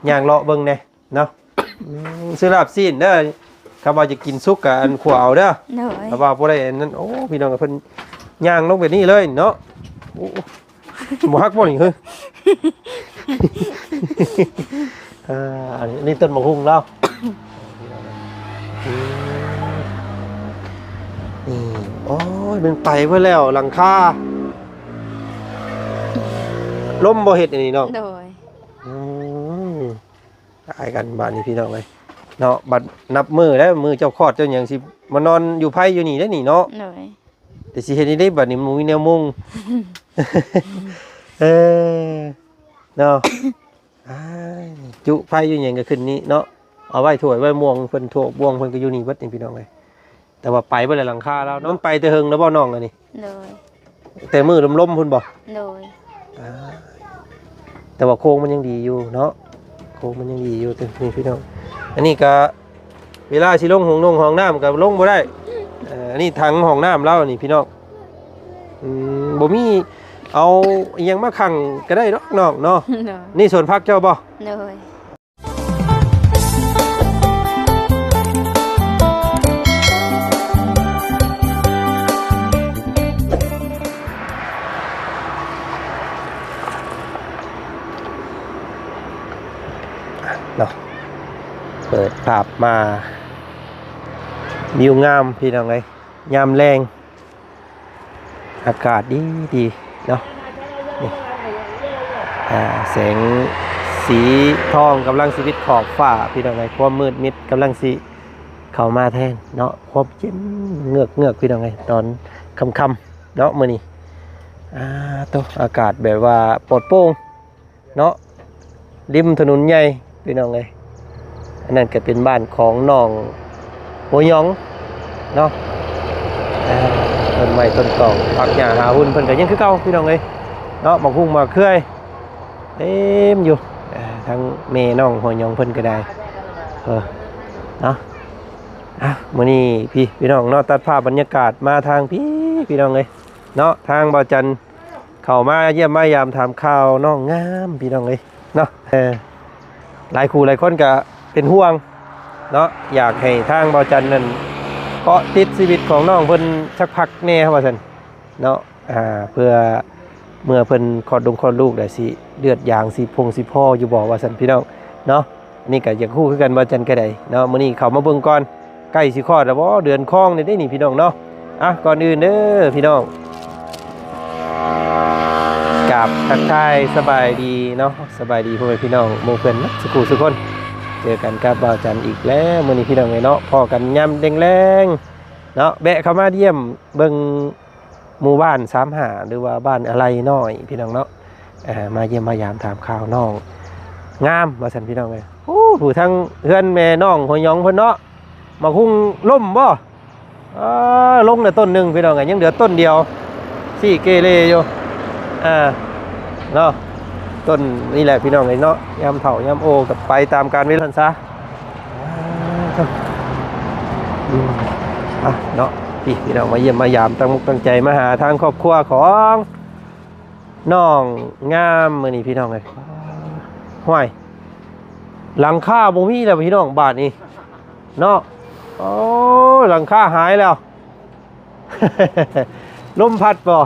ຍ່າງເລາະເບິ່ງແດ່ເນາະ. ອືມ ຊື້ລາບຊີ້ນເດີ ຄຳວ່າຈະກິນສຸກກະອັນຂົ້ວເອົາເດີ. ໂດຍ ຄຳວ່າບໍ່ໄດ້ອັນນັ້ນ ໂອ້ ພີ່ນ້ອງເພິ່ນຍ່າງລົງແບບນີ້ເລີຍເນາະ. ໂອ້ ບໍ່ຮັກບໍ່ນີ້ເຮີ້ຍ? ອ່າ ອັນນີ້ ອັນນີ້ຕົ້ນໝາກຫຸ່ງລາວ. ນີ້ ໂອ້ຍ ມັນໄປເບິດແລ້ວຫຼັງຄາ. ລົມບໍ່ເຮັດອັນນີ້ນ້ອງ? ໂດຍ ອືມ ຕາຍກັນບາດນີ້ພີ່ນ້ອງເອີຍເນາະ. ບັດນັບມື້ແລ້ວ ມື້ເຈົ້າຄອດເຈົ້າຫຍັງ ຊິມານອນຢູ່ໄພຢູ່ນີ້ເດ້ນີ້ເນາະ. ໂດຍ ແຕ່ຊິເຮັດແນວໃດບາດນີ້ ບໍ່ມີແນວມຸງ. ເອີ ເນາະ ອ້າຍ ຈຸໄຟຢູ່ຫຍັງກໍຂຶ້ນນີ້ເນາະ. ເອົາໄວ້ຖ້ວຍໄວ້ມ່ວງເພິ່ນ ຖ້ວຍບ່ວງເພິ່ນກໍຢູ່ນີ້ເບິດນີ້ພີ່ນ້ອງເອີຍ. ແຕ່ວ່າໄປເບິດແລ້ວຫຼັງຄາລາວເນາະ. ມັນໄປແຕ່ເຫິງແລ້ວບໍ່ນ້ອງອັນນີ້? ໂດຍ ແຕ່ມື້ລົມໆພຸ້ນບໍ່? ໂດຍ ອ່າ ແຕ່ວ່າໂຄງມັນຍັງດີຢູ່ເນາະ ໂຄງມັນຍັງດີຢູ່. ນີ້ພີ່ນ້ອງ ອັນນີ້ກໍເວລາຊິລົງຫ້ອງນົງຫ້ອງນ້ຳກໍລົງບໍ່ໄດ້. ເອີ ອັນນີ້ຖັງຫ້ອງນ້ຳລາວນີ້ພີ່ນ້ອງ. ອືມ ບໍ່ມີ ເອົາອີ່ຫຍັງມາຂັງກໍໄດ້ດອກນ້ອງເນາະ. ໂດຍ ນີ້ສວນຜັກເຈົ້າບໍ່? ໂດຍ ເນາະ ເປີດພາບມາ ວິວງາມພີ່ນ້ອງເອີຍ ຍາມແລງ ອາກາດດີດີເນາະ. ນີ້ ອ່າ ແສງສີທອງກຳລັງຊິປິດຂອບຟ້າພີ່ນ້ອງເອີຍ ຄວາມມືດມິດກຳລັງຊິເຂົ້າມາແທນເນາະ ຄວາມເຢັນເງືອກໆ ພີ່ນ້ອງເອີຍ ຕອນຄ່ຳໆເນາະ ມື້ນີ້. ອ່າ ໂຕ ອາກາດແບບວ່າປອດໂປ່ງ ເນາະ ລິມຖະໜົນໃຫຍ່ພີ່ນ້ອງເອີຍ. ອັນນັ້ນກໍເປັນບ້ານຂອງນ້ອງຫົວຫຍອງເນາະ. ອ່າ ຕົ້ນໄມ້ຕົ້ນຕອກ ຜັກຫຍ້າຫາຫຸ່ນເພິ່ນກໍຍັງຄືເກົ່າພີ່ນ້ອງເອີຍເນາະ. ໝາກຫຸ່ງໝາກເຂືອຍເຕັມຢູ່. ອ່າ ທັງແມ່ນ້ອງຫົວຫຍອງເພິ່ນກໍໄດ້ ເອີ ເນາະ. ອ່ະ ມື້ນີ້ພີ່ ພີ່ນ້ອງເນາະ ຕັດພາບບັນຍາກາດມາທາງພີ້ ພີ່ນ້ອງເອີຍເນາະ. ທາງບ່າວຈັນ ເຂົ້າມາຢ້ຽມມາຢາມຖາມຂ່າວນ້ອງງາມ ພີ່ນ້ອງເອີຍເນາະ. ເອີ ຫຼາຍຄູ່ຫຼາຍຄົນກະເປັນຫ່ວງເນາະ ຢາກໃຫ້ທາງບ່າວຈັນນັ້ນເກາະຕິດຊີວິດຂອງນ້ອງເພິ່ນຈັກພັກແດ່ວ່າຊັ້ນເນາະ. ອ່າ ເພື່ອເມື່ອເພິ່ນຄອດລູກຄອດລູກແລ້ວ ຊິເລືອດຢາງຊິພົງຊິພໍຢູ່ບໍ່ວ່າຊັ້ນ ພີ່ນ້ອງເນາະ. ອັນນີ້ກໍຢາກຮູ້ຄືກັນ ບ່າວຈັນກໍໄດ້ເນາະ. ມື້ນີ້ເຂົ້າມາເບິ່ງກ່ອນ ໃກ້ຊິຄອດແລ້ວບໍ່ ເດືອນຄອງນີ້ເດ້ນີ້ ພີ່ນ້ອງເນາະ. ອ່ະ ກ່ອນອື່ນເດີພີ່ນ້ອງ ກາບທັກທາຍສະບາຍດີເນາະ ສະບາຍດີພໍ່ແມ່ພີ່ນ້ອງໝູ່ເພື່ອນເບິດສູ່ຜູ້ສູ່ຄົນ. ເຈີກັນກັບບ່າວຈັນອີກແລ້ວມື້ນີ້ ພີ່ນ້ອງເອີຍເນາະ. ພໍ້ກັນຍາມແລງໆເນາະ ແວະເຂົ້າມາຢ້ຽມເບິ່ງ ໝູ່ບ້ານສາມຫ້າ ຫຼືວ່າບ້ານອາໄລນ້ອຍ ພີ່ນ້ອງເນາະ. ເອີ ມາຢ້ຽມມາຢາມຖາມຂ່າວນ້ອງງາມວ່າຊັ້ນ ພີ່ນ້ອງເອີຍ. ໂອ້ ຜູ້ທາງເຮືອນແມ່ນ້ອງຫົວຫຍອງເພິ່ນເນາະ ໝາກຫຸ່ງລົ້ມບໍ່? ເອີ ລົງແລ້ວຕົ້ນໜຶ່ງ ພີ່ນ້ອງເອີຍ ຍັງເຫຼືອຕົ້ນດຽວ ຊີ້ເກເລຢູ່. ອ່າ ເນາະ ຕົ້ນນີ້ແຫຼະ ພີ່ນ້ອງເອີຍເນາະ ຍາມເຖົ້າຍາມໂອກໍໄປຕາມການເວລາຊັ້ນຊະ. ອືມ ອ່ະເນາະ ພີ່ ພີ່ນ້ອງມາຢ້ຽມມາຢາມ ຕັ້ງອົກຕັ້ງໃຈມາຫາທາງຄອບຄົວຂອງນ້ອງງາມມື້ນີ້ ພີ່ນ້ອງເອີຍ. ຫ້ວຍ ຫຼັງຄາບໍ່ມີແລ້ວ ພີ່ນ້ອງ ບາດນີ້ເນາະ. ໂອ້ຍ ຫຼັງຄາຫາຍແລ້ວ ລົມພັດບໍ່?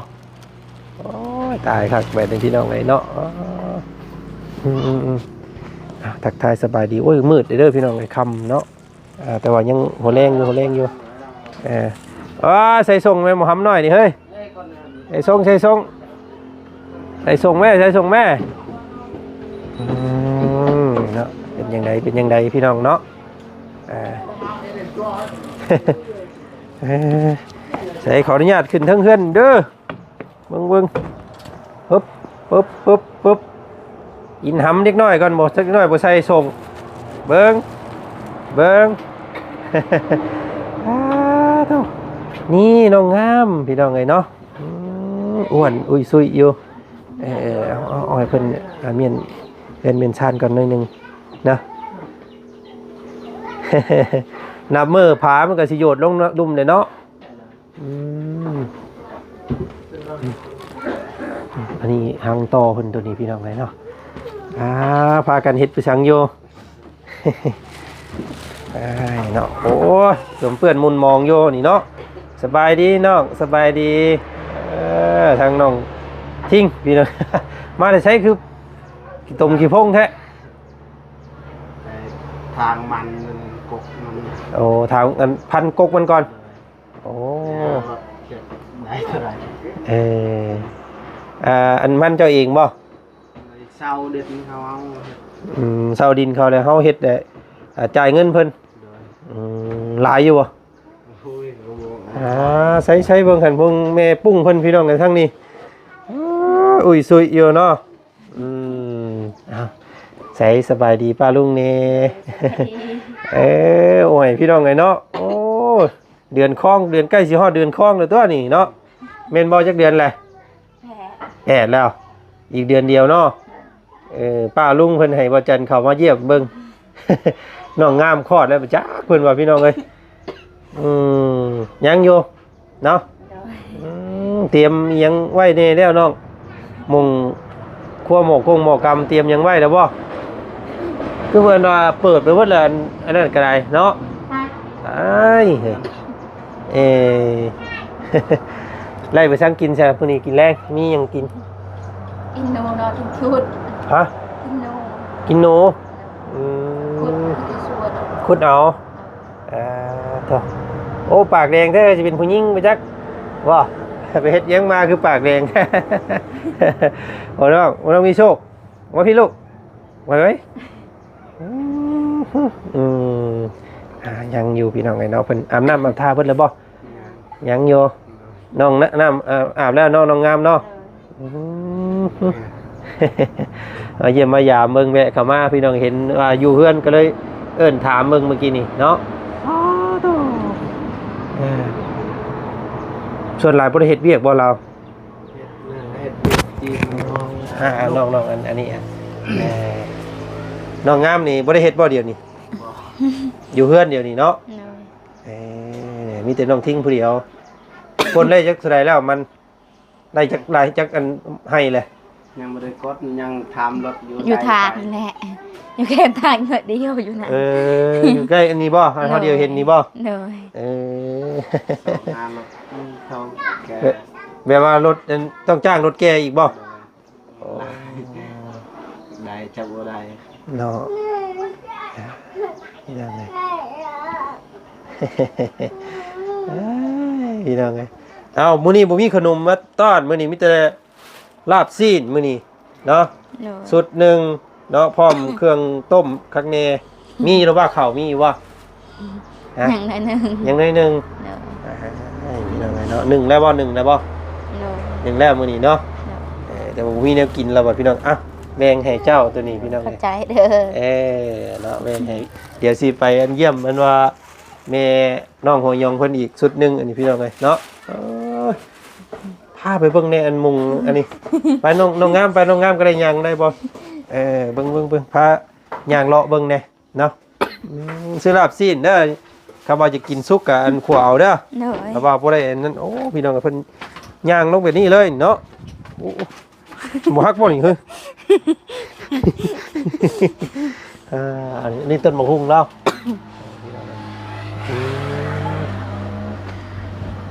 ໂອ້ຍ ຕາຍຄັກແບບນີ້ ພີ່ນ້ອງເອີຍເນາະ. ເອີ ອືມໆ ອ່ະ ທັກທາຍສະບາຍດີ. ໂອ້ຍ ມືດເດີພີ່ນ້ອງເອີຍ ຄ່ຳເນາະ. ອ່າ ແຕ່ວ່າຍັງຫົວແລງຢູ່ ຫົວແລງຢູ່. ເອີ ເອີ ໃສ່ສົ່ງແມ່ໝໍຫຳນ້ອຍນີ້ເຮີ້ຍ ໃສ່ສົ່ງ ໃສ່ສົ່ງ ໃສ່ສົ່ງແມ່ ໃສ່ສົ່ງແມ່. ອືມ ເນາະ ເປັນຈັ່ງໃດ ເປັນຈັ່ງໃດ ພີ່ນ້ອງເນາະ. ອ່າ ເອີ ໃສ່ ຂໍອະນຸຍາດຂຶ້ນເທິງເຮືອນເດີ. ເບິ່ງ ເບິ່ງ ປຶບ ປຶບ ປຶບ ປຶບ ກິນຫຳເດັກນ້ອຍກ່ອນ ບໍ່ ເດັກນ້ອຍບໍ່ໃສ່ສົ່ງ. ເບິ່ງ ເບິ່ງ ອ້າໂທ້ ນີ້ນ້ອງງາມ ພີ່ນ້ອງເອີຍເນາະ. ອືມ ອ້ວນອຸ້ຍຊຸຍຢູ່. ເອີ ເອົາ ເອົາ ເອົາໃຫ້ເພິ່ນ ອ່າ ມ້ຽນ ເຮືອນມ້ຽນຊານກ່ອນໜ້ອຍໜຶ່ງເນາະ. ນັບມື້ຜາມັນກໍຊິໂຍດລົງເນາະ ລຸ່ມເດ້ເນາະ. ອືມ ອັນນີ້ຮັງຕໍ່ເພິ່ນໂຕນີ້ ພີ່ນ້ອງເອີຍເນາະ. ອ່າ ພາກັນເຮັດໄປສັງຢູ່ ອ້າຍເນາະ ໂອ້ຍ ສົມເປື້ອນໝຸ່ນໝອງຢູ່ນີ້ເນາະ. ສະບາຍດີນ້ອງ ສະບາຍດີ. ເອີ ທາງນ້ອງທິງ ພີ່ນ້ອງ ມາແຕ່ໃສຄືຂີ້ຕົມຂີ້ພົງແທ້? ໄປທາງມັນ ມັນກົກມັນ. ໂອ້ ທາງອັນພັນກົກມັນກ່ອນ. ໂອ້ ແລ້ວເຮັດໄດ້ເທົ່າໃດ? ເອີ ອ່າ ອັນມັນເຈົ້າເອງບໍ່? ເຊົ່າດິນເຂົາເອົາເຮັດ. ອືມ ເຊົ່າດິນເຂົາແລ້ວເຮົາເຮັດແຫຼະ ອ່າ ຈ່າຍເງິນເພິ່ນ. ໂດຍ. ອືມ ຫຼາຍຢູ່ບໍ່? ໂອ້ຍ ບໍ່ ອ່າ ໃຊ້ ໃຊ້ເບິ່ງຫັ້ນ ເບິ່ງແມ່ປຸ້ງເພິ່ນ ພີ່ນ້ອງເອີຍ ທາງນີ້ ອຸ້ຍຊຸຍຢູ່ເນາະ. ອືມ ເອົາ ໃສ ສະບາຍດີປ້າລຸງແດ່? ເອີ ໂອ້ຍ ພີ່ນ້ອງເອີຍເນາະ ໂອ້ ເດືອນຄອງ ເດືອນໃກ້ຊິຮອດເດືອນຄອງແລ້ວຕົວະນີ້ເນາະ ແມ່ນບໍ່? ຈັກເດືອນແຫຼະ? ແປດ ແປດແລ້ວ ອີກເດືອນດຽວເນາະ. ເອີ ປ້າລຸງເພິ່ນໃຫ້ບໍ່ຈັນເຂົ້າມາຢ້ຽມເບິ່ງ ນ້ອງງາມຄອດແລ້ວ ຈັກເພິ່ນວ່າ ພີ່ນ້ອງເອີຍ. ອືມ ຍັງຢູ່ເນາະ. ໂດຍ. ອືມ ຕຽມອີ່ຫຍັງໄວ້ແດ່ແລ້ວນ້ອງ? ໝົງຄົວໝໍ້ກົງໝໍ້ກຳ ຕຽມຫຍັງໄວ້ແລ້ວບໍ່? ຄືເພິ່ນວ່າເປີດໄປເບິດແລ້ວ ອັນ ອັນນັ້ນກໍໄດ້ເນາະ. ອ້າຍ ເອີ ໄລ່ໄປສັງກິນຊະ ມື້ນີ້ກິນແລງ ມີຫຍັງກິນ? ກິນໜູເນາະ ກິນຄຸດ. ຮະ? ກິນໜູ. ກິນໜູ? ອືມ ຂຸດ ຂຸດເອົາ. ອ່າ ໂທ້ ໂອ້ ປາກແດງແທ້ ຊິເປັນຜູ້ຍິງໄປຈັກ ບໍ່ ໄປເຮັດຫຍັງມາຄືປາກແດງ? ໂອ້ ນ້ອງ ໂອ້ ນ້ອງມີໂຊກ ມາພີ່ລູກ ໄວໆ. ອືມ ອືມ ອ່າ ຍັງຢູ່ ພີ່ນ້ອງເອີຍເນາະ ເພິ່ນອາບນ້ຳອາບທ່າເບິດແລ້ວບໍ່? ຍັງ ຍັງຢູ່. ນ້ອງນະ ນ້ຳ ອາ ອາບແລ້ວເນາະ ນ້ອງງາມເນາະ. ອືມ ເອີ ມາຢ້ຽມມາຢາມເບິ່ງ ແວະເຂົ້າມາ ພີ່ນ້ອງເຫັນວ່າຢູ່ເຮືອນ ກໍເລີຍເອີ້ນຖາມເບິ່ງເມື່ອກີ້ນີ້ເນາະ. ອໍ ໂທ້ ເອີ ສ່ວນຫຼາຍບໍ່ໄດ້ເຮັດວຽກບໍ່ລາວ? ເຮັດ ເຮັດວຽກຈີນ. ອ່າ ນ້ອງ ນ້ອງ ອັນ ອັນນີ້ ອ່າ ເອີ ນ້ອງງາມນີ້ບໍ່ໄດ້ເຮັດບໍ່ດຽວນີ້? ບໍ່. ຢູ່ເຮືອນດຽວນີ້ເນາະ. ໂດຍ. ເອີ ມີແຕ່ນ້ອງທິງຜູ້ດຽວ. ຄົນໄດ້ຈັກເທົ່າໃດແລ້ວ? ມັນໄດ້ຈັກໄຮ່ ຈັກອັນໄຮ່ແຫຼະ? ຍັງບໍ່ໄດ້ກົດ ຍັງຖາມລົດຢູ່ ຢູ່ທາງນີ້ແຫຼະ ຢູ່ແຄມທາງເທື່ອດຽວຢູ່ນະ. ເອີ ຢູ່ໃກ້ອັນນີ້ບໍ່? ໂດຍ. ເຮົາດຽວເຫັນນີ້ບໍ່? ໂດຍ. ເອີ ຫາລົດເຂົາແກ່ ແບບ ແບບວ່າລົດ ອັນ ຕ້ອງຈ້າງລົດແກ່ອີກບໍ່? ໂດຍ. ໂອ້ ໄດ້ຈັກບໍ່ໄດ້ເນາະ ພີ່ນ້ອງເອີຍ ເອີຍ ພີ່ນ້ອງເອີຍ. ເອົ້າ ມື້ນີ້ບໍ່ມີຂະໜົມມາຕ້ອນ ມື້ນີ້ມີແຕ່ລາບຊີ້ນມື້ນີ້ເນາະ. ໂດຍ. ຊຸດໜຶ່ງເນາະ ພ້ອມເຄື່ອງຕົ້ມຄັກແນ່. ມີຢູ່ບໍ່ ເຂົ້າມີຢູ່ບໍ່? ຮະ? ຍັງໜ້ອຍໜຶ່ງ ຍັງໜ້ອຍໜຶ່ງ. ໂດຍ. ອ່າ ພີ່ນ້ອງເອີຍເນາະ ໜຶ້ງແລ້ວບໍ່? ໜຶ້ງແລ້ວບໍ່? ໂດຍ. ໜຶ້ງແລ້ວມື້ນີ້ເນາະ. ໂດຍ. ເອີ ແຕ່ວ່າບໍ່ມີແນວກິນແລ້ວບັດ ພີ່ນ້ອງ. ອ່ະ ແບ່ງໃຫ້ເຈົ້າໂຕນີ້ ພີ່ນ້ອງເອີຍ ຂອບໃຈເດີ. ເອີ ເນາະ ແບ່ງໃຫ້ ດຽວຊິໄປອັນຢ້ຽມ ອັນວ່າແມ່ນ້ອງຫົວຫຍອງເພິ່ນອີກຊຸດໜຶ່ງ ອັນນີ້ ພີ່ນ້ອງເອີຍເນາະ. ເອີຍ ພາໄປເບິ່ງແດ່ ອັນມຸງ ອັນນີ້ ໄປນ້ອງ ນ້ອງງາມ ໄປ ນ້ອງງາມກໍໄດ້ ຍ່າງໄດ້ບໍ່? ເອີ ເບິ່ງ ເບິ່ງ ເບິ່ງ ພາຍ່າງເລາະເບິ່ງແດ່. ເນາະ ອືມ ຊື້ລາບຊີ້ນເດີ ຄຳວ່າຈະກິນສຸກກະອັນຂົ້ວເອົາເດີ. ໂດຍ. ຄຳວ່າບໍ່ໄດ້ອັນນັ້ນ ໂອ້ ພີ່ນ້ອງເພິ່ນຍ່າງລົງແບບນີ້ເລີຍເນາະ. ໂອ້ ບໍ່ຮັກບໍ່ນີ້ເຮີ້ຍ? ອ່າ ອັນນີ້ ອັນນີ້ຕົ້ນໝາກຫຸ່ງລາວ. ອືມ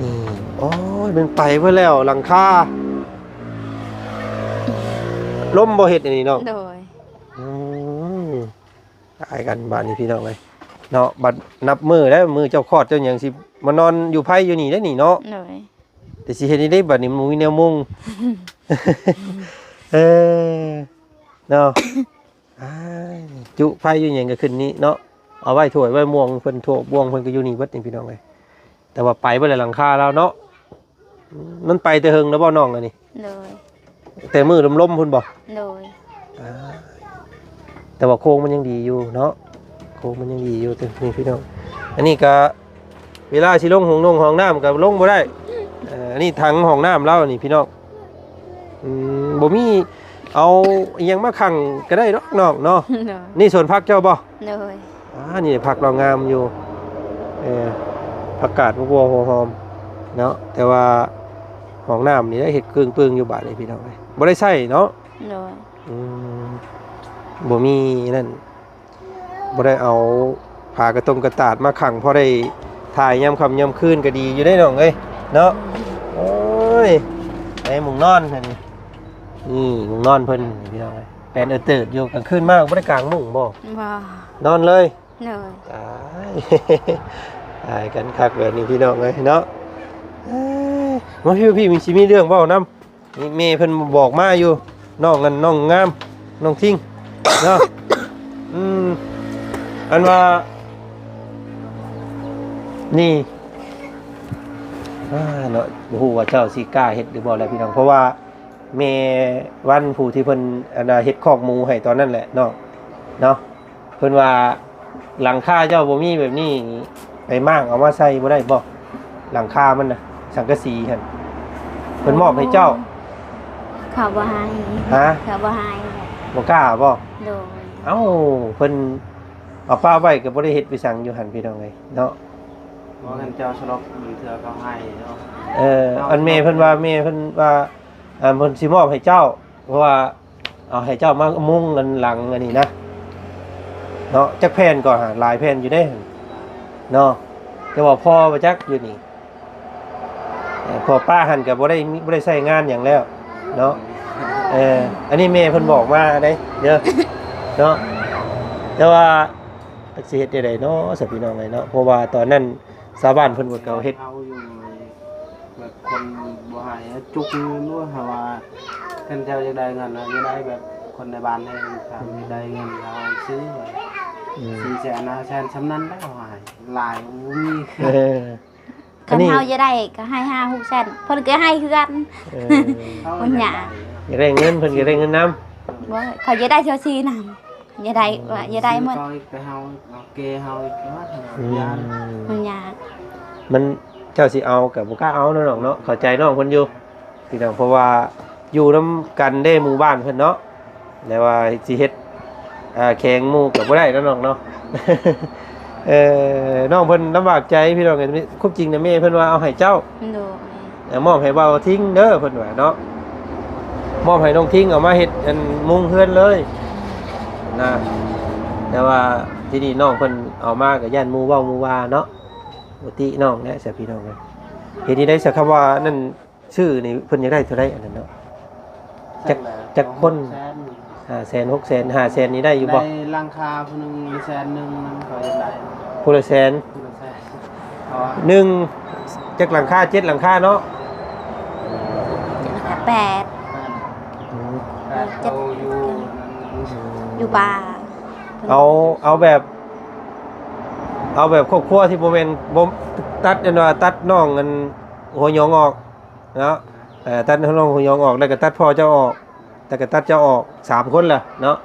ນີ້ ໂອ້ຍ ມັນໄປເບິດແລ້ວຫຼັງຄາ ລົມບໍ່ເຮັດອັນນີ້ນ້ອງ. ໂດຍ. ອືມ ຕາຍກັນບາດນີ້ ພີ່ນ້ອງເອີຍເນາະ. ບັດນັບມື້ແລ້ວ ມື້ເຈົ້າຄອດເຈົ້າຫຍັງ ຊິມານອນຢູ່ໄພຢູ່ນີ້ໄດ໋ນີ້ເນາະ. ໂດຍ. ແຕ່ຊິເຮັດແນວໃດບາດນີ້ ບໍ່ມີແນວມຸງ ເອີ ເນາະ. ອ້າຍ ຈຸໄຟຢູ່ຫຍັງກໍຂຶ້ນນີ້ເນາະ ເອົາໄວ້ຖ້ວຍໄວ້ບ່ວງເພິ່ນ ຖ້ວຍບ່ວງເພິ່ນກໍຢູ່ນີ້ເບິດນີ້ ພີ່ນ້ອງເອີຍ. ແຕ່ວ່າໄປເບິດແລ້ວຫຼັງຄາລາວເນາະ. ມັນໄປແຕ່ເຫິງແລ້ວບໍ່ນ້ອງອັນນີ້? ໂດຍ. ແຕ່ມື້ລົມໆພຸ້ນບໍ່? ໂດຍ. ອ່າ ແຕ່ວ່າໂຄງມັນຍັງດີຢູ່ເນາະ ໂຄງມັນຍັງດີຢູ່ ນີ້ພີ່ນ້ອງ. ອັນນີ້ກະເວລາຊິລົງຫ້ອງນົງຫ້ອງນ້ຳກະລົງບໍ່ໄດ້. ເອີ ອັນນີ້ຖັງຫ້ອງນ້ຳລາວນີ້ພີ່ນ້ອງ. ອືມ ບໍ່ມີ ເອົາອີ່ຫຍັງມາຂັງກໍໄດ້ດອກນ້ອງເນາະ. ໂດຍ. ນີ້ສວນຜັກເຈົ້າບໍ່? ໂດຍ. ອ່າ ນີ້ຜັກລາວງາມຢູ່ ເອີ ຜັກກາດ ໝາກບົວ ຫົວຫອມເນາະ. ແຕ່ວ່າຫ້ອງນ້ຳນີ້ໄດ້ເຮັດເກິ່ງເປິງຢູ່ບາດນີ້ພີ່ນ້ອງເອີຍ ບໍ່ໄດ້ໃຊ້ເນາະ. ໂດຍ. ອືມ ບໍ່ມີນັ້ນ ບໍ່ໄດ້ເອົາຜ້າກະຕົງກະຕາດມາຂັງ ພໍໄດ້ຖ່າຍຍາມຄ່ຳຍາມຄືນກໍດີຢູ່ເດ້ນ້ອງເອີຍເນາະ. ໂອ້ຍ ໄອ້ໝູ່ນອນຫັ້ນ ນີ້ໝູ່ນອນເພິ່ນພີ່ນ້ອງເອີຍ ແປນເອີເຕີດຢູ່. ກາງຄືນມາບໍ່ໄດ້ກາງມຸ້ງບໍ່? ບໍ່ ນອນເລີຍ. ໂດຍ ຕາຍ ຕາຍກັນຄັກແບບນີ້ພີ່ນ້ອງເອີຍເນາະ. ເອີຍ ມາພີ່ ພີ່ ມີ ຊິມີເລື່ອງເວົ້ານຳ. ນີ້ແມ່ເພິ່ນບອກມາຢູ່ ນ້ອງນັ້ນ ນ້ອງງາມ ນ້ອງທິງເນາະ. ອືມ ອັນວ່າ ນີ້ ອ່າ ເນາະ ບໍ່ຮູ້ວ່າເຈົ້າຊິກ້າເຮັດຫຼືບໍ່ແຫຼະພີ່ນ້ອງ ເພາະວ່າ ແມ່ວັນຜູ້ທີ່ເພິ່ນ ອັນນ່າ ເຮັດຄອກໝູໃຫ້ຕອນນັ້ນແຫຼະນ້ອງເນາະ. ເພິ່ນວ່າ ຫຼັງຄາເຈົ້າບໍ່ມີແບບນີ້ ໄປມ້າງເອົາມາໃສ່ບໍ່ໄດ້ບໍ່? ຫຼັງຄາມັນນະ ສັງກະສີຫັ້ນ ເພິ່ນມອບໃຫ້ເຈົ້າ. ເຂົາບໍ່ໃຫ້. ຮະ? ເຂົາບໍ່ໃຫ້. ບໍ່ກ້າບໍ່? ໂດຍ. ເອົ້າ ເພິ່ນເອົາປະໄວ້ກໍບໍ່ໄດ້ເຮັດໄປສັງຢູ່ຫັ້ນ ພີ່ນ້ອງເອີຍເນາະ. ບໍ່ ຄັນເຈົ້າສະຫຼົບບາງເທື່ອເຂົາໃຫ້ເນາະ. ເອີ ເອົາ ອັນແມ່ເພິ່ນວ່າ ແມ່ເພິ່ນວ່າ ອັນເພິ່ນຊິມອບໃຫ້ເຈົ້າ ເພາະວ່າເອົາໃຫ້ເຈົ້າມາມຸງອັນຫຼັງອັນນີ້ນະເນາະ. ຈັກແຜ່ນກໍຫາ ຫຼາຍແຜ່ນຢູ່ເດ້ເນາະ ແຕ່ວ່າພໍບໍ່ຈັກຢູ່ນີ້. ເອີ ເພາະປ້າຫັ້ນກໍບໍ່ໄດ້ມີ ບໍ່ໄດ້ໃຊ້ງານຫຍັງແລ້ວເນາະ. ເອີ ອັນນີ້ແມ່ເພິ່ນບອກມາເດ້ເດີເນາະ. ແຕ່ວ່າຈັກຊິເຮັດແນວໃດເນາະ ສະ ພີ່ນ້ອງເອີຍເນາະ ເພາະວ່າຕອນນັ້ນ ຊາວບ້ານເພິ່ນກໍເຮັດ ເຮົາຢູ່ແບບຄົນບໍ່ໃຫ້ເຮົາຈຸກເງິນວ່າ ເຮົາວ່າ ຄັນເຈົ້າຢາກໄດ້ເງິນ ເຮົາຢາກໄດ້ແບບຄົນໃນບ້ານເຮົາ ຖ້າຢາກໄດ້ເງິນເຮົາຊື້ ອືມ ສີ່ແສນ ຫ້າແສນ ສ່ຳນັ້ນແຫຼະ ເຮົາໃຫ້ຫຼາຍບໍ່ມີ. ເອີ ຄັນເຮົາຢາກໄດ້ກໍໃຫ້ຫ້າຫົກແສນ ເພິ່ນກໍໃຫ້ຄືກັນ. ເອີ ມັນຍາກ ຢາກໄດ້ເງິນ ເພິ່ນກໍໄດ້ເງິນນຳ. ບໍ່ ເຂົາຢາກໄດ້ເທື່ອສີ່ນຳ. ຢ່າໄດ້ ອືມ ວ່າຢ່າໄດ້ໝົດ ຊື້ເຂົາອີກ ແຕ່ເຮົາເອົາແກ່ເຮົາອີກ ອືມ ມັນຍາກ ມັນ ເຈົ້າຊິເອົາກໍບໍ່ກ້າເອົາເນາະນ້ອງເນາະ. ເຂົ້າໃຈນ້ອງເພິ່ນຢູ່ພີ່ນ້ອງ ເພາະວ່າຢູ່ນຳກັນເດ້ ໝູ່ບ້ານເພິ່ນເນາະ ແຕ່ວ່າຊິເຮັດ ເອີ ແຂງໝູ່ກໍບໍ່ໄດ້ເນາະນ້ອງເນາະ. ເອີ ນ້ອງເພິ່ນລຳບາກໃຈພີ່ນ້ອງ ຄວາມຈິງນະແມ່ເພິ່ນວ່າເອົາໃຫ້ເຈົ້າ ໂດຍ ເອີ ມອບໃຫ້ບ່າວທິງເດີ ເພິ່ນວ່າເນາະ ມອບໃຫ້ນ້ອງທິງເອົາມາເຮັດອັນມຸງເຮືອນເລີຍນະ. ແຕ່ວ່າທີ່ນີ້ນ້ອງເພິ່ນເອົາມາກໍຢ້ານໝູ່ເວົ້າໝູ່ວ່າເນາະ ບໍ່ຕິນ້ອງແຫຼະ ຊະ ພີ່ນ້ອງເອີຍ. ເຮັດຈັ່ງໃດຊະ ຄຳວ່ານັ້ນ ຊື້ນີ້ເພິ່ນຢາກໄດ້ເທົ່າໃດອັນນັ້ນເນາະ? ຈັກ ຈັກຄົນ? ຫ້າແສນ ຫົກແສນ ຫ້າແສນນີ້ໄດ້ຢູ່ບໍ່? ໄດ້ຫຼັງຄາຜູ້ໜຶ່ງແສນໜຶ່ງ ມັນກໍຢາກໄດ້ ຜູ້ລະແສນ ຜູ້ລະແສນ ເພາະວ່າ ໜຶ່ງ ຈັກຫຼັງຄາ? ເຈັດຫຼັງຄາເນາະ ແປດ ອືມ ແປດ ເຈັດ ໂຕຢູ່ ຢູ່ປ່າ ເອົາ ເອົາແບບ ເອົາແບບຄອບຄົວທີ່ບໍ່ແມ່ນ ບໍ່ ຕັດ ອັນວ່າຕັດນ້ອງອັນຫົວຫຍອງອອກ ເນາະ ເອີ ຕັດນ້ອງຫົວຫຍອງອອກ ແລ້ວກໍຕັດພໍ່ເຈົ້າອອກ ແລ້ວກໍຕັດເຈົ້າອອກ ສາມຄົນລະເນາະ.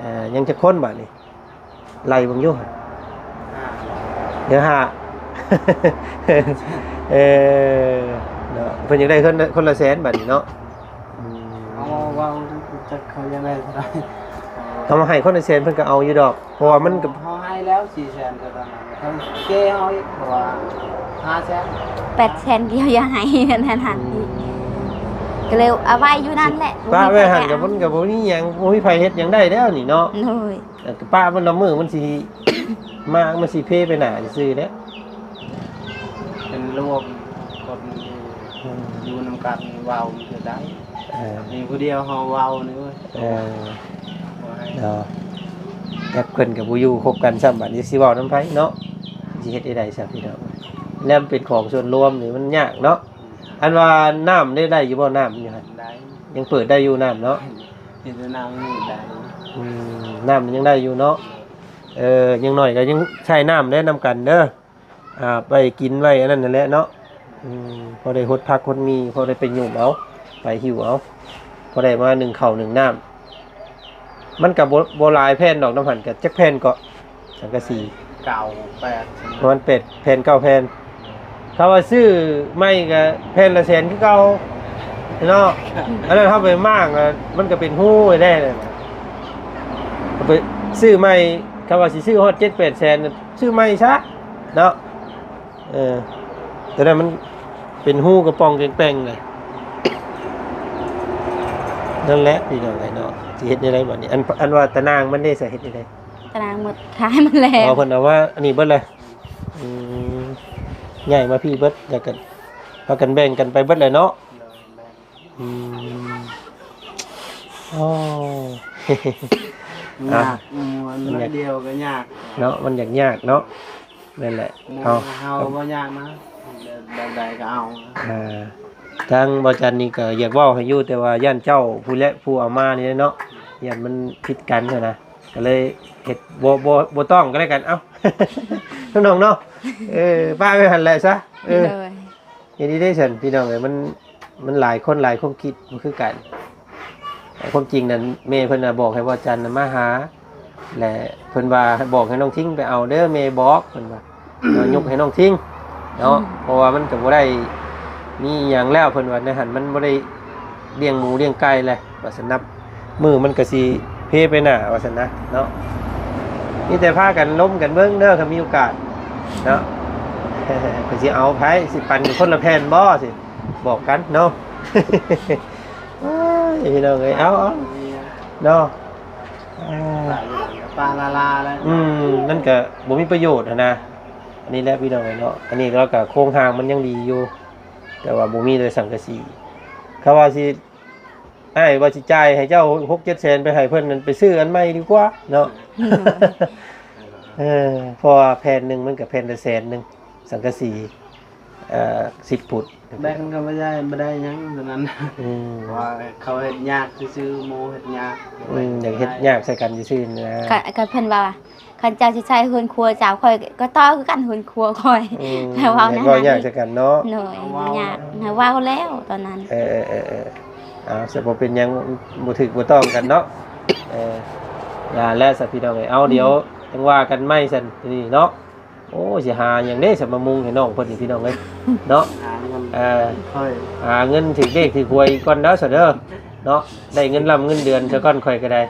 ເອີ ຍັງຈັກຄົນບາດນີ້ ໄລ່ເບິ່ງຢູ່ ເຫຼືອຫ້າ ເອີ ເນາະ ເພິ່ນຢາກໄດ້ຄົນ ຄົນລະແສນບາດນີ້ເນາະ. ອືມ ເອົາເວົ້າຈັກເຂົາຢາກໄດ້ເທົ່າໃດ ເຮົາໃຫ້ຄົນລະແສນເພິ່ນກໍເອົາຢູ່ດອກ ເພາະວ່າມັນກໍ ເຮົາໃຫ້ແລ້ວສີ່ແສນ ກໍຕອນນັ້ນ ເຂົາເກເຮົາອີກ ເພາະວ່າຫ້າແສນ ແປດແສນ ກໍຢາກໃຫ້ນັ້ນຫັ້ນ ອືມ ກໍເລີຍເອົາໄວ້ຢູ່ນັ້ນແຫຼະ ປະໄວ້ຫັ້ນ ບໍ່ມີໃຜ ກໍມັນກໍບໍ່ມີຫຍັງ ບໍ່ມີໃຜເຮັດຫຍັງໄດ້ແລ້ວນີ້ເນາະ. ໂດຍ ເອີ ກໍປະມັນລະມື້ມັນຊິມາ ມັນຊິເພໄປໜ້າຊື່ໆແຫຼະ ເປັນລວມຄົນຢູ່ ອືມ ຢູ່ນຳກັນເວົ້າມັນກໍໄດ້ ເອີ ມີຜູ້ດຽວເຮົາເວົ້ານີ້ ເອີ ບໍ່ໃຫ້ ເນາະ ຈັກເພິ່ນກໍບໍ່ຢູ່ຄົບກັນຊ້ຳ ບາດນີ້ຊິເວົ້ານຳໃຜເນາະ ຊິເຮັດໄດ້ໃດຊະ ພີ່ນ້ອງ ແລ້ວມັນເປັນຂອງສ່ວນລວມນີ້ມັນຍາກເນາະ. ອັນວ່ານ້ຳໄດ້ ໄດ້ຢູ່ບໍ່ ນ້ຳຢູ່ຫັ້ນ? ໄດ້ ຍັງເປີດໄດ້ຢູ່ນ້ຳເນາະ ເຮັດແຕ່ນ້ຳນີ້ໄດ້ ອືມ ນ້ຳຍັງໄດ້ຢູ່ເນາະ ເອີ ຢ່າງໜ້ອຍກໍຍັງໃຊ້ນ້ຳໄດ້ນຳກັນເດີ. ອ່າ ໄວ້ກິນໄວ້ອັນນັ້ນຫັ້ນແຫຼະເນາະ ອືມ ພໍໄດ້ຫົດຜັກຫົດໝີ່ ພໍໄດ້ໄປຫຍຸມເອົາ ໄປຫິ້ວເອົາ ພໍໄດ້ມາໜຶ້ງເຂົ້າໜຶ້ງນ້ຳ. ມັນກໍບໍ່ ບໍ່ຫຼາຍແຜ່ນດອກ ນຳຫັ້ນກໍຈັກແຜ່ນເກາະ ສັງກະສີ ເກົ້າແປດ ປະມານແປດແຜ່ນ ເກົ້າແຜ່ນ. ຖ້າວ່າຊື້ໃໝ່ກໍແຜ່ນລະແສນຄືເກົ່າເນາະ ອັນນັ້ນເຮົາໄປມ້າງ ມັນກໍເປັນຮູໄວ້ແດ່ ເອົາໄປຊື້ໃໝ່. ຖ້າວ່າຊິຊື້ຮອດເຈັດແປດແສນ ຊື້ໃໝ່ຊະເນາະ ເອີ ຕົວນັ້ນມັນເປັນຮູກະປ່ອງແກງແປ້ງເລີຍ ນັ້ນແຫຼະພີ່ນ້ອງເອີຍເນາະ ຊິເຮັດແນວໃດບັດນີ້? ອັນ ອັນວ່າຕາໜ່າງມັນເດ້ ສາເຫດຈັ່ງໃດ? ຕາໜ່າງໝົດ ຂາຍໝົດແລ້ວ ອໍ ເພິ່ນເອົາມາອັນນີ້ເບິດເລີຍ. ອືມ ຍ້າຍມາພີ້ເບິດ ແລ້ວກໍພາກັນແບ່ງກັນໄປເບິດແຫຼະເນາະ. ອືມ ໂອ້ ຍາກ ມັນໜ້ອຍດຽວກໍຍາກເນາະ ມັນຢາກຍາກເນາະ. ນັ້ນແຫຼະ ເຮົາ ເຮົາບໍ່ຍາກນະ ແບບໃດກໍເອົາ. ອ່າ ທາງບໍ່ຈັນນີ້ກໍຢາກເວົ້າໃຫ້ຢູ່ ແຕ່ວ່າຢ້ານເຈົ້າຜູ້ແລະຜູ້ເອົາມານີ້ເນາະ ຢ້ານມັນຜິດກັນຫັ້ນນະ ກໍເລີຍເຮັດບໍ່ ບໍ່ ບໍ່ຕ້ອງກໍແລ້ວກັນ. ເອົ້າ ນ້ອງໆເນາະ ເອີ ປະໄວ້ຫັ້ນແຫຼະຊະ. ເອີ ໂດຍ ເຮັດດີເດ້ຊັ້ນພີ່ນ້ອງເອີຍ ມັນ ມັນຫຼາຍຄົນຫຼາຍຄວາມຄິດບໍ່ຄືກັນ. ແຕ່ຄວາມຈິງນັ້ນ ແມ່ເພິ່ນນະບອກໃຫ້ບໍ່ຈັນນະມາຫາ ແລະ ເພິ່ນວ່າໃຫ້ບອກໃຫ້ນ້ອງທິງໄປເອົາເດີ ແມ່ບອກ ເພິ່ນວ່າ ເອົາຍົກໃຫ້ນ້ອງທິງເນາະ ອືມ ເພາະວ່າມັນກໍບໍ່ໄດ້ມີອີ່ຫຍັງແລ້ວ ເພິ່ນວ່າໃນຫັ້ນມັນບໍ່ໄດ້ລ້ຽງໝູລ້ຽງໄກ່ແຫຼະ ວ່າຊັ້ນນະ. ມື້ມັນກໍຊິເພໄປໜ້າວ່າຊັ້ນນະເນາະ. ມີແຕ່ພາກັນລົມກັນເບິ່ງເດີ ຄັນມີໂອກາດເນາະ ເພິ່ນຊິເອົາໃຜ ຊິປັນຄົນລະແຜ່ນບໍ່ ຊິບອກກັນເນາະ. ໂອ້ຍ ພີ່ນ້ອງເອີຍ ເອົາ ເອົາເນາະ ອ່າ ປະລາລາແລ້ວ. ອືມ ມັນກະບໍ່ມີປະໂຫຍດຫັ້ນນະ. ອັນນີ້ແຫຼະພີ່ນ້ອງເອີຍເນາະ ອັນນີ້ລາວກະໂຄງຮ່າງມັນຍັງດີຢູ່ ແຕ່ວ່າບໍ່ມີແຕ່ສັງກະສີ. ເຂົາວ່າຊິ ອ້າຍວ່າຊິຈ່າຍໃຫ້ເຈົ້າຫົກເຈັດແສນ ໄປໃຫ້ເພິ່ນນັ້ນ ໄປຊື້ອັນໃໝ່ດີກວ່າເນາະ. ເອີ ເພາະວ່າແຜ່ນໜຶ່ງມັນກະແຜ່ນລະແສນໜຶ່ງ ສັງກະສີ ເອີ ສິບຟຸດ ແບ່ງກັນກໍບໍ່ໄດ້ ບໍ່ໄດ້ຫຍັງຕົວນັ້ນ. ອືມ ວ່າເຂົາເຮັດຍາກຊື່ໆ ໝູ່ເຮັດຍາກ. ອືມ ຢາກເຮັດຍາກໃສ່ກັນຊື່ໆນະ. ກະ ກະເພິ່ນວ່າ ຄັນເຈົ້າຊິໃຊ້ເຮືອນຄົວເຈົ້າ ຂ້ອຍກໍຕໍ່ຄືກັນເຮືອນຄົວຂ້ອຍ. ອືມ ແລ້ວເວົ້າ ເວົ້າຍາກໃສ່ກັນເນາະ. ໂດຍ ມັນຍາກ ເວົ້າແລ້ວຕອນນັ້ນ. ເອີໆໆໆ ເອົາ ສະບໍ່ເປັນຫຍັງ ບໍ່ຖືກບໍ່ຕ້ອງກັນເນາະ. ເອີ ຢ່າແລ້ວຊະພີ່ນ້ອງເອີຍ ເອົາ ອືມ ດຽວຈັ່ງວ່າກັນໃໝ່ຊັ້ນນີ້ເນາະ. ໂອ້ ຊິຫາຫຍັງເດ້ ສະມາມຸງໃຫ້ນ້ອງເພິ່ນນີ້ ພີ່ນ້ອງເອີຍເນາະ. ຫາເງິນ ເອີ ຄ່ອຍຫາເງິນຖືກເລກຖືກຫວຍກ່ອນເດີ ຊະເດີເນາະ. ໄດ້ເງິນລ້ຳເງິນເດືອນຊະກ່ອນ ຂ້ອຍກໍໄດ້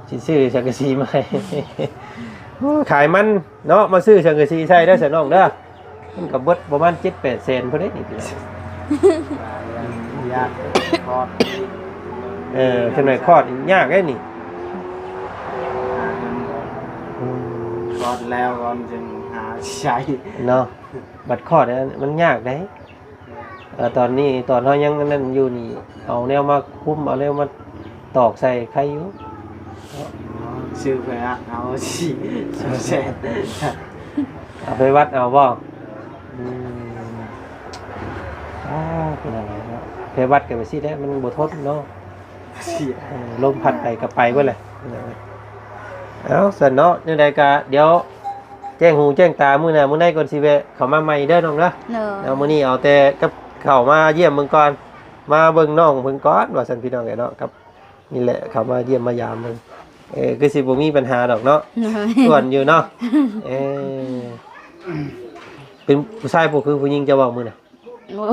ຊິຊື້ສັງກະສີໃໝ່. ໂອ້ ຂາຍມັນເນາະ ມາຊື້ສັງກະສີໃສ່ເດີ ຊະນ້ອງເດີ. ມັນກໍເບິດປະມານເຈັດແປດແສນພຸ້ນເດ້ນີ້ ພີ່ນ້ອງ. ຢາກຄອດ ເອີ ຈັ່ງໃດຄອດຍາກເດ້ນີ້. ອືມ ຄອດແລ້ວກ່ອນຈຶ່ງຫາໃຊ້ເນາະ. ບັດຄອດມັນຍາກເດ້. ເອີ ຕອນນີ້ ຕອນເຮົາຍັງອັນນັ້ນຢູ່ນີ້ ເອົາແນວມາຄຸມ ເອົາແນວມາຕອກໃສ່ໄຄຢູ່. ຊື້ໄພວັດເອົາ ສີ່ ສອງແສນ ເອົາໄພວັດເອົາບໍ່? ອືມ ອ້າ ເປັນຫຍັງເນາະ ໄພວັດກໍແບບຊີ້ແຫຼະ ມັນບໍ່ທົນເນາະ. ເອີ ລົມພັດໄປກໍໄປເບິດແຫຼະ. ເອົາ ຊັ້ນເນາະ ແນວໃດກໍດຽວແຈ້ງຫູແຈ້ງຕາ ມື້ໜ້າມື້ໃນກ່ອນຊິແວະເຂົ້າມາໃໝ່ເດີນ້ອງເດີ. ໂດຍ ເອົາ ມື້ນີ້ເອົາແຕ່ກັບເຂົ້າມາຢ້ຽມເບິ່ງກ່ອນ ມາເບິ່ງນ້ອງເພິ່ນກ່ອນວ່າຊັ້ນ ພີ່ນ້ອງເອີຍເນາະ. ກັບ ນີ້ແຫຼະ ເຂົ້າມາຢ້ຽມມາຢາມເບິ່ງ ເອີ ຄືຊິບໍ່ມີບັນຫາດອກເນາະ. ໂດຍ ສ່ວນຢູ່ເນາະ. ເອີ ເປັນຜູ້ຊາຍບໍ່ຄືຜູ້ຍິງ ເຈົ້າເວົ້າມື້ນະ? ໂອ້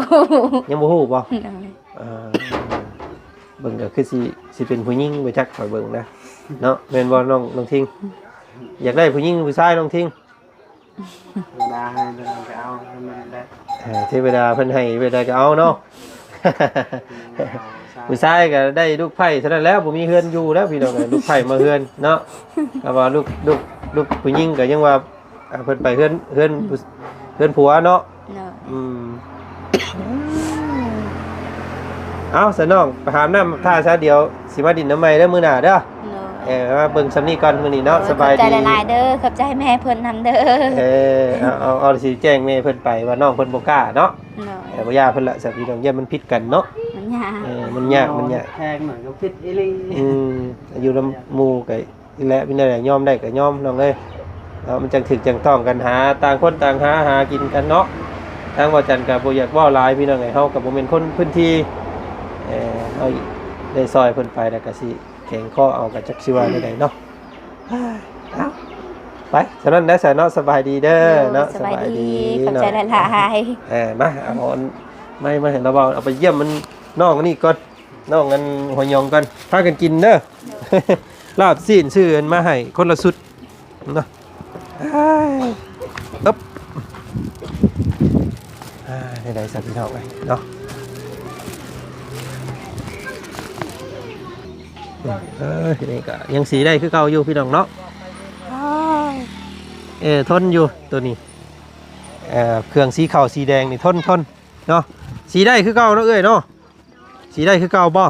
ຍັງບໍ່ຮູ້ບໍ່? ໂດຍ ເອີ ເບິ່ງກໍຄືຊິ ຊິເປັນຜູ້ຍິງບໍ່ຈັກ ຂ້ອຍເບິ່ງນະເນາະ. ແມ່ນບໍ່ນ້ອງ ນ້ອງທິງ? ຢາກໄດ້ຜູ້ຍິງຜູ້ຊາຍ ນ້ອງທິງ? ເວລາໃຫ້ເພິ່ນໄປເອົາໃຫ້ມັນໄດ້ ເອີ ເທວະດາເພິ່ນໃຫ້ເວລາກໍເອົາເນາະ. ຜູ້ຊາຍກໍໄດ້ລູກໃພ້ເທົ່ານັ້ນແຫຼະ ບໍ່ມີເຮືອນຢູ່ແລ້ວ ພີ່ນ້ອງເອີຍ. ລູກໃພ້ມາເຮືອນເນາະ ກໍວ່າລູກ ລູກ ລູກຜູ້ຍິງກໍຍັງວ່າ ອ່າ ເພິ່ນໄປເຮືອນ ເຮືອນ ເຮືອນຜົວເນາະ. ໂດຍ ອືມ ເອົ້າ ສະນ້ອງ ໄປຫາບນ້ຳທ່າຊະ ດຽວຊິມາດິນນຳໃໝ່ເດີ ມື້ໜ້າເດີ. ໂດຍ ເອີ ມາເບິ່ງຊ່ຳນີ້ກ່ອນມື້ນີ້ເນາະ. ໂດຍ ສະບາຍດີ ຂອບໃຈຫຼາຍໆເດີ ຂອບໃຈແມ່ເພິ່ນນຳເດີ. ເອີ ເອົາ ເອົາ ເອົາ ຊິແຈ້ງແມ່ເພິ່ນໄປວ່ານ້ອງເພິ່ນບໍ່ກ້າເນາະ. ໂດຍ ເອີ ບໍ່ຢ່າເພິ່ນລະ ສາມີນ້ອງ ຢ້ານມັນຜິດກັນເນາະ. ມັນຍາກ ເອີ ມັນຍາກ ມັນຍາກ ແພງໜ້ອຍກໍຜິດອີ່ຫຼີ. ອືມ ຢູ່ນຳໝູ່ກໍ ນີ້ແຫຼະ ມີແນວໃດຍອມໄດ້ກໍຍອມ ນ້ອງເອີຍເນາະ. ມັນຈັ່ງຖືກຈັ່ງຕ້ອງກັນ ຫາ ຕ່າງຄົນຕ່າງຫາ ຫາກິນກັນເນາະ. ທາງບໍ່ຈັນກໍບໍ່ຢາກເວົ້າຫຼາຍ ພີ່ນ້ອງເອີຍ ເຮົາກໍບໍ່ແມ່ນຄົນພື້ນທີ່ ເອີ ເຮົາໄດ້ຊ່ອຍເພິ່ນໄປ ແລ້ວກໍຊິແຂງຄໍເອົາ ກໍຈັກຊິວ່າແນວໃດເນາະ. ເອົ້າ ໄປ ສະນັ້ນໄດ້ສະເນາະ. ສະບາຍດີເດີເນາະ. ໂດຍ ສະບາຍດີ ສະບາຍດີ ຂອບໃຈຫຼາຍໆ. ເອີ ມາ ເອົາອັນໄມ້ມາໃຫ້ລາວເວົ້າ ເອົາໄປຢ້ຽມມັນ ນ້ອງອັນນີ້ກ່ອນ. ນ້ອງອັນຫົວຫຍອງກ່ອນ ພາກັນກິນເດີ. ລາບຊີ້ນຊື້ອັນມາໃຫ້ຄົນລະຊຸດເນາະ. ອາ ອຶບ ອາ ໄດ້ໆ ຊັ້ນພີ່ນ້ອງເອີຍເນາະ. ເອີ ນີ້ກໍຍັງສີໄດ້ຄືເກົ່າຢູ່ພີ່ນ້ອງເນາະ. ເອີ ທົນຢູ່ໂຕນີ້ ເອີ ເຄື່ອງສີຂາວສີແດງນີ້ທົນ ທົນເນາະ. ສີໄດ້ຄືເກົ່າເນາະເອື້ອຍເນາະ. ສີໄດ້ຄືເກົ່າບໍ່?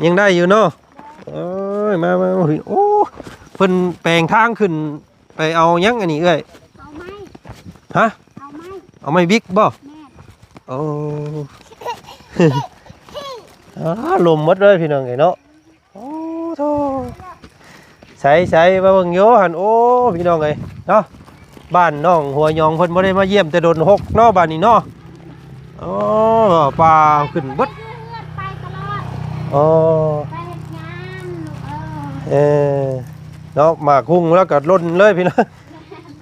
ຍັງໄດ້ຢູ່ເນາະ. ເອີຍ ມາ ມາ ໂອ້ ເພິ່ນແປງທາງຂຶ້ນ ໄປເອົາຫຍັງອັນນີ້ເອື້ອຍ? ເອົາໄມ້ ຮະ? ເອົາໄມ້ ເອົາໄມ້ບິກບໍ່? ແມ່ນ ໂອ້ ອາ ລົມໝົດເລີຍພີ່ນ້ອງເອີຍເນາະ. ໂອ້ໂທ້ ໃສໆ ມາເບິ່ງຢູ່ຫັ້ນ. ໂອ້ ພີ່ນ້ອງເອີຍເນາະ ບ້ານນ້ອງຫົວຫຍອງເພິ່ນບໍ່ໄດ້ມາຢ້ຽມແຕ່ດົນ ຮົກເນາະ ບ້ານນີ້ເນາະ. ໂອ້ ປ່າຂຶ້ນເບິດ ຢູ່ເຮືອນໄປຕະຫຼອດ ໂອ້ ໄປເຮັດງານລູກເອີຍ. ເອີ ເນາະ ໝາກຮຸ່ງລາວກໍຫຼົ່ນເລີຍພີ່ນ້ອງ.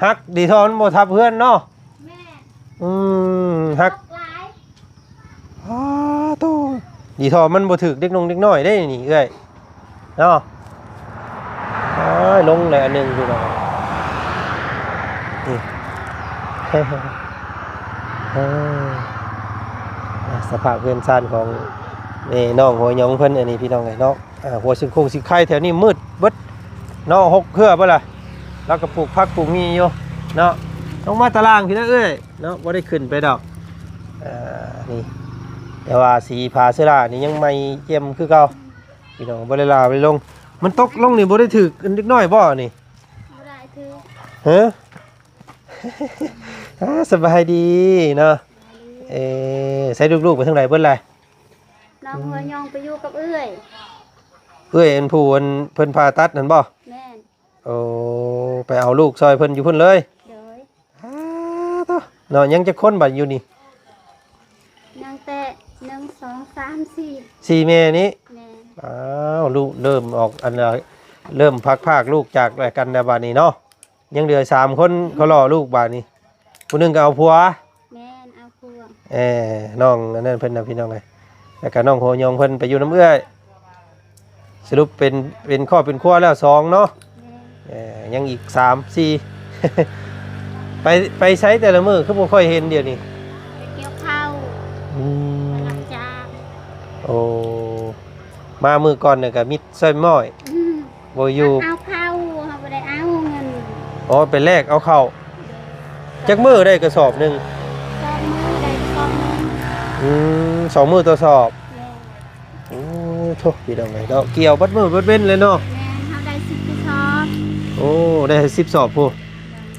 ຫັກ ດີທໍ່ມັນບໍ່ທັບເຮືອນເນາະ. ແມ່ນ ອືມ ຫັກ ຕົກຫຼາຍ ອ້າໂທ້ ດີທໍ່ມັນບໍ່ຖືກເດັກນົງເດັກນ້ອຍເດ້ນີ້ເອື້ອຍ ເນາະ. ໂອ້ຍ ລົງແລ້ວອັນໜຶ່ງພີ່ນ້ອງ ນີ້ ເອີ ສະພາບເຮືອນຊານຂອງແມ່ນ້ອງຫົວຫຍອງເພິ່ນອັນນີ້ພີ່ນ້ອງເອີຍເນາະ. ອ່າ ຫົວຊິງຄົງຊິງໄຄແຖວນີ້ມືດເບິດເນາະ. ຫົກເທື່ອບໍ່ລະ ລາວກໍປູກຜັກປູກໝີ່ຢູ່ເນາະ. ລົງມາຕາລ່າງພີ້ນະເອື້ອຍເນາະ ບໍ່ໄດ້ຂຶ້ນໄປດອກ. ອ່າ ນີ້ ແຕ່ວ່າສີຜາເສືອລານີ້ຍັງໃໝ່ແຈ່ມຄືເກົ່າ ພີ່ນ້ອງ ບໍ່ໄດ້ຫຼ້າບໍ່ໄດ້ລົງ. ມັນຕົກລົງນີ້ບໍ່ໄດ້ຖືກເດັກນ້ອຍບໍ່ນີ້? ບໍ່ໄດ້ຖືກ ຮະ? ອ່າ ສະບາຍດີເນາະ. ເອີ ໃສ່ລູກໆໄປທາງໃດເບິດລະ? ນ້ອງຫົວຫຍອງໄປຢູ່ກັບເອື້ອຍ ເອື້ອຍອັນຜູ້ອັນເພິ່ນຜ່າຕັດຫັ້ນບໍ່? ແມ່ນ ໂອ້ ໄປເອົາລູກຊ່ອຍເພິ່ນຢູ່ພຸ້ນເລີຍ. ໂດຍ ອ້າໂທ້ ເນາະ ຍັງຈັກຄົນບັດຢູ່ນີ້? ຍັງແຕ່ ໜຶ່ງ ສອງ ສາມ ສີ່ ສີ່ແມ່ນີ້. ແມ່ນ ອ້າວ ລູກເລີ່ມອອກອັນ ເລີ່ມພັດພາກລູກຈາກກັນແລ້ວບັດນີ້ເນາະ. ຍັງເຫຼືອສາມຄົນ ເຂົາລໍລູກບາດນີ້ ຜູ້ໜຶ່ງກໍເອົາຜົວ. ແມ່ນ ເອົາຜົວ ເອີ ນ້ອງອັນນັ້ນເພິ່ນນະພີ່ນ້ອງເອີຍ ແລ້ວກໍນ້ອງຫົວຫຍອງເພິ່ນໄປຢູ່ນຳເອື້ອຍ. ສະຫຼຸບເປັນ ເປັນຄອບເປັນຄົວແລ້ວສອງເນາະ. ແມ່ນ ເອີ ຍັງອີກສາມ ສີ່ ໄປ ໄປໃສແຕ່ລະມື້ຄືບໍ່ຄ່ອຍເຫັນດຽວນີ້? ໄປກ່ຽວເຂົ້າ. ອືມ ໄປຮັບຈ້າງ. ໂອ້ ມາມື້ກ່ອນນີ້ກໍມິດຊ້ອຍມ້ອຍ. ອືມ ບໍ່ຢູ່ ເອົາເຂົ້າ ເຮົາບໍ່ໄດ້ເອົາເງິນ. ອໍ ໄປແລກເອົາເຂົ້າ. ໂດຍ ຈັກມື້ໄດ້ກະສອບໜຶ່ງ? ສອງມື້ໄດ້ກະສອບໜຶ່ງ. ອືມ ສອງມື້ຕໍ່ສອບ. ແມ່ນ ໂອ້ໂທ້ ພີ່ນ້ອງເອີຍເນາະ ກ່ຽວເບິດມື້ເບິດເວັນເລີຍເນາະ. ແມ່ນ ເຮົາໄດ້ສິບກະສອບ. ໂອ້ ໄດ້ສິບສອບພຸ້ນ.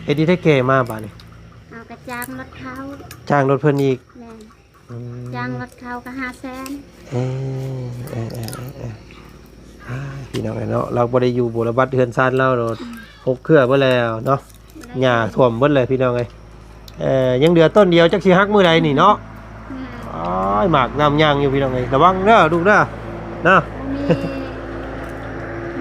ໂດຍ ເຮັດອີ່ໄດ້ແກ່ມາບາດນີ້? ເຮົາກະຈ້າງລົດເຂົາ ຈ້າງລົດເພິ່ນອີກ. ແມ່ນ ອືມ ຈ້າງລົດເຂົາກະຫ້າແສນ. ເອີ ເອີ ເອີ ເອີ ເອີ ອ້າ ພີ່ນ້ອງເອີຍເນາະ ລາວບໍ່ໄດ້ຢູ່ບົວລະບັດເຮືອນຊານລາວໂດນ. ອືມ ຫົກເຄືອເບິດແລ້ວເນາະ ບໍ່ໄດ້ ຫຍ້າຖ້ວມເບິດເລີຍພີ່ນ້ອງເອີຍ. ເອີ ຍັງເຫຼືອຕົ້ນດຽວ ຈັກຊິຫັກມື້ໃດນີ້ເນາະ. ແມ່ນ ໂອ້ຍ ໝາກນ້ຳຍ່າງຢູ່ພີ່ນ້ອງເອີຍ ລະວັງເດີລູກເດີເນາະ. ບໍ່ມີ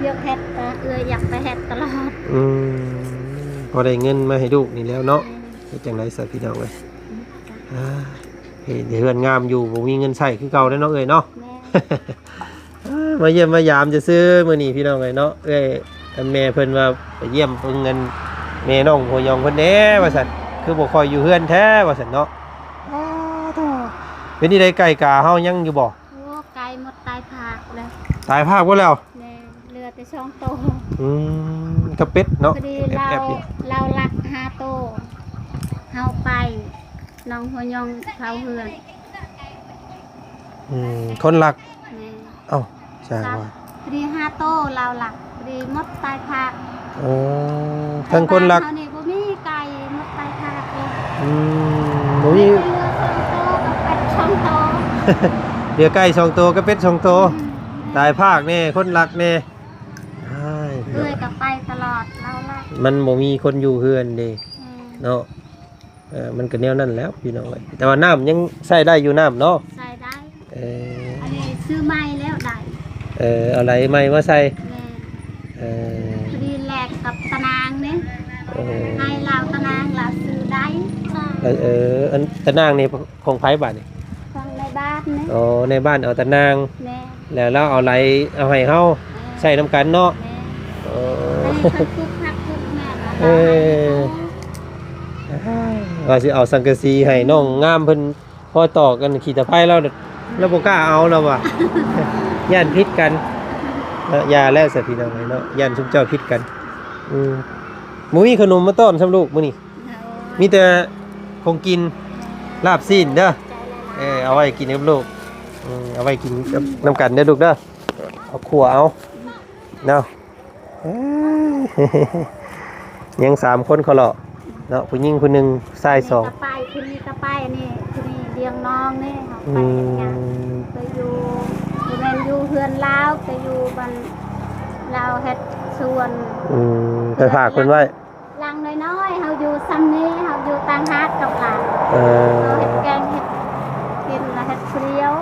ວຽກເຮັດ ເອື້ອຍຢາກໄປເຮັດຕະຫຼອດ. ອືມ ພໍໄດ້ເງິນມາໃຫ້ລູກນີ້ແລ້ວເນາະ. ແມ່ນ ເຮັດຈັ່ງໃດຊະພີ່ນ້ອງເອີຍ. ອືມ ອ່າ ເຮັດເຮືອນງາມຢູ່ ບໍ່ມີເງິນໃຊ້ຄືເກົ່າເດ້ເນາະເອື້ອຍເນາະ. ແມ່ນ ເອີ ມາຢ້ຽມມາຢາມຊື່ໆ ມື້ນີ້ພີ່ນ້ອງເອີຍເນາະ. ເອື້ອຍ ອັນແມ່ເພິ່ນວ່າໄປຢ້ຽມເບິ່ງອັນແມ່ນ້ອງຫົວຫຍອງເພິ່ນແດ່ວ່າຊັ້ນ ຄືບໍ່ຄ່ອຍຢູ່ເຮືອນແທ້ວ່າຊັ້ນເນາະ. ອ້າໂທ້ ເປັນຈັ່ງໃດ ໄກ່ກາເຮົາຍັງຢູ່ບໍ່? ໂອ້ ໄກ່ໝົດຕາຍພາກແລ້ວ. ຕາຍພາກໝົດແລ້ວ? ແມ່ນ ເຫຼືອແຕ່ສອງໂຕ. ອືມ ກັບເປັດເນາະ. ພໍດີລາວ ລາວລັກຫ້າໂຕ ເຮົາໄປ ນ້ອງຫົວຫຍອງເຝົ້າເຮືອນ. ອືມ ຄົນລັກ. ແມ່ນ ເອົ້າ ຊ່າງວ່າ ພໍດີຫ້າໂຕລາວລັກ ພໍດີໝົດຕາຍພາກ. ໂອ້ ທັງຄົນລັກ ບ້ານເຮົານີ້ບໍ່ມີໄກ່ ໝົດຕາຍພາກເລີຍ. ອືມ ບໍ່ມີ ມີແຕ່ເຫຼືອສອງໂຕກັບເປັດສອງໂຕ. ເຫຼືອໄກ່ສອງໂຕກັບເປັດສອງໂຕ. ອືມ ຕາຍພາກແນ່ ຄົນລັກແນ່. ອ້າຍ ເອື້ອຍກໍໄປຕະຫຼອດ ລາວລັກ ມັນບໍ່ມີຄົນຢູ່ເຮືອນເດ້. ອືມ ເນາະ. ເອີ ມັນກໍແນວນັ້ນແຫຼະພີ່ນ້ອງເອີຍ ແຕ່ວ່ານ້ຳຍັງໃຊ້ໄດ້ຢູ່ ນ້ຳເນາະ. ໃຊ້ໄດ້. ເອີ ອັນນີ້ຊື້ໃໝ່ແລ້ວໄດ້. ເອີ ເອົາໄຫຼໃໝ່ມາໃສ່. ແມ່ນ ເອີ ພໍດີແລກກັບຕານາງນີ້. ເອີ ໃຫ້ລາວຕານາງລາວຊື້ໄດ້. ເອີ ເອີ ອັນຕານາງນີ້ຂອງໃຜບາດນີ້? ຂອງນາຍບ້ານນີ້. ອໍ ນາຍບ້ານເອົາຕານາງ. ແມ່ນ ແລ້ວລາວເອົາໄຫຼເອົາໃຫ້ເຮົາ. ແມ່ນ ໃຊ້ນຳກັນເນາະ. ແມ່ນ ໂອ້ ໃຫ້ເພິ່ນປູກຜັກປູກຫຍ້າ. ເອີ ວ່າຊິເອົາສັງກະສີໃຫ້ນ້ອງງາມເພິ່ນ ພໍຕອກອັນຂີ້ຕະໄພລາວ ລາວບໍ່ກ້າເອົາລາວວ່າ ຢ້ານຜິດກັນເນາະ. ຢ່າແລ້ວຊະພີ່ນ້ອງເອີຍເນາະ ຢ້ານຊຸມເຈົ້າຜິດກັນ. ອືມ ບໍ່ມີຂະໜົມມາຕ້ອນຊ້ຳລູກມື້ນີ້. ມີແຕ່ຂອງກິນ ລາບຊີ້ນເດີ. ເອີ ເອົາໄວ້ກິນກັບລູກ. ອືມ ເອົາໄວ້ກິນກັບ ນຳກັນເດີລູກເດີ. ເອົາຂົ້ວເອົາເນາະ. ເອີ ຍັງສາມຄົນເຂົາເລາະເນາະ ຜູ້ຍິງຜູ້ໜຶ່ງ ຊາຍສອງ. ນີ້ກໍໄປ ຜູ້ນີ້ກໍໄປ ອັນນີ້ ຜູ້ນີ້ລ້ຽງນ້ອງນີ້ ເຮົາໄປເຮັດຫຍັງ? ອືມ ໄປຢູ່ ບໍ່ແມ່ນຢູ່ເຮືອນລາວ ໄປຢູ່ບ້ານລາວເຮັດສວນ. ອືມ ໄປຝາກເພິ່ນໄວ້. ຫຼັງນ້ອຍໆ ເຮົາຢູ່ຊ່ຳນີ້ ເຮົາຢູ່ຕ່າງຫາກກັບຫຼານ. ເອີ ເຮົາເຮັດແກງເຮັດກິນ ແລ້ວເຮັດຜູ້ດຽວ.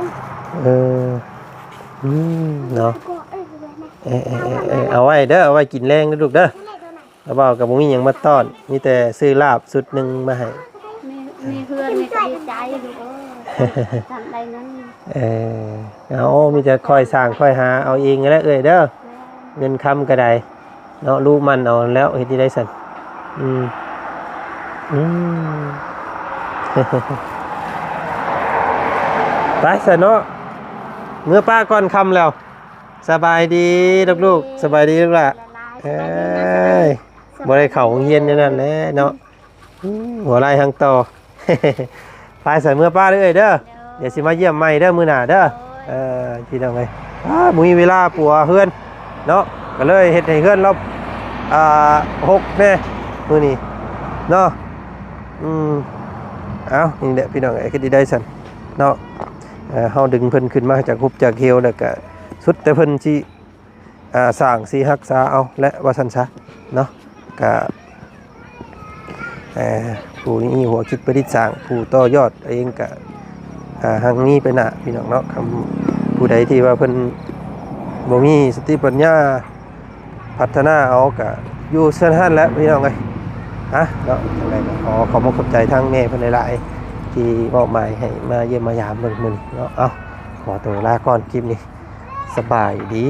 ເອີ ອືມ ເນາະ. ເອີໆໆ ເອົາໄວ້ເດີ ເອົາໄວ້ກິນແລງເດີລູກເດີ. ລາວເວົ້າກໍບໍ່ມີຫຍັງມາຕ້ອນ ມີແຕ່ຊື້ລາບຊຸດໜຶ່ງມາໃຫ້. ມີ ມີເຮືອນນີ້ກໍດີໃຈຢູ່ ເອີ ຈຳໄດ້ເງິນ. ເອີ ເອົາ ມີແຕ່ຄ່ອຍສ້າງຄ່ອຍຫາເອົາເອງຫັ້ນແຫຼະເອື້ອຍເດີ. ແມ່ນ ເງິນຄຳກໍໄດ້ເນາະ ລູກໝັ່ນເອົາແລ້ວ ເຮັດຈັ່ງໃດຊັ້ນ? ອືມ ອືມ ໄປຊັ້ນເນາະ ເມືອປ້າກ່ອນ ຄ່ຳແລ້ວ. ສະບາຍດີລູກໆ ສະບາຍດີລູກຫຼ້າ. ເອີຍ ບໍ່ໄດ້ເຂົ້າໂຮງຮຽນແນວນັ້ນແຫຼະເນາະ. ອືມ ຫົວໄລ່ຫາງຕໍ່. ໄປໃສ່ເມືອປ້າເດີ້ເອື້ອຍເດີ້. ໂດຍ ດຽວຊິມາຢ້ຽມໃໝ່ເດີ້ມື້ໜ້າເດີ້. ໂດຍ ເອີ ພີ່ນ້ອງເອີຍ ອ້າ ບໍ່ມີເວລາປົວເຮືອນເນາະ ກໍເລີຍເຮັດໃຫ້ເຮືອນລາວ ອ່າ ຮົກແດ່ມື້ນີ້ເນາະ. ອືມ ເອົ້າ ນີ້ແຫຼະພີ່ນ້ອງເອີຍ ເຮັດໄດ້ຊັ້ນເນາະ. ເອີ ເຮົາດຶງເພິ່ນຂຶ້ນມາຈາກຮຸບຈາກເຫວ ແລ້ວກໍສຸດແຕ່ເພິ່ນຊິ ອ່າ ສ້າງຊິຮັກສາເອົາແຫຼະວ່າຊັ້ນຊະເນາະ. ກະ ເອີ ຜູ້ມີຫົວຄິດປະດິດສ້າງ ຜູ້ຕໍ່ຍອດເອງກະ ອ່າ ຮັ່ງມີໄປໜ້າພີ່ນ້ອງເນາະ. ຄຳ ຜູ້ໃດທີ່ວ່າເພິ່ນບໍ່ມີສະຕິປັນຍາພັດທະນາເອົາ ກະຢູ່ເຊັ່ນຫັ້ນແຫຼະພີ່ນ້ອງເອີຍ. ຮະ ເນາະ ຈັ່ງໃດກໍຂໍຂອບອົກຂອບໃຈທາງແມ່ເພິ່ນຫຼາຍໆ ທີ່ມອບໝາຍໃຫ້ມາຢ້ຽມມາຢາມເບິ່ງມື້ນີ້ເນາະ. ເອົ້າ ຂໍຕົວລາກ່ອນ ຄລິບນີ້ ສະບາຍດີ.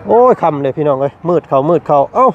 ໂອ້ຍ ຄ່ຳເລີຍພີ່ນ້ອງເອີຍ ມືດເຂົ້າ ມືດເຂົ້າ. ເອົ້າ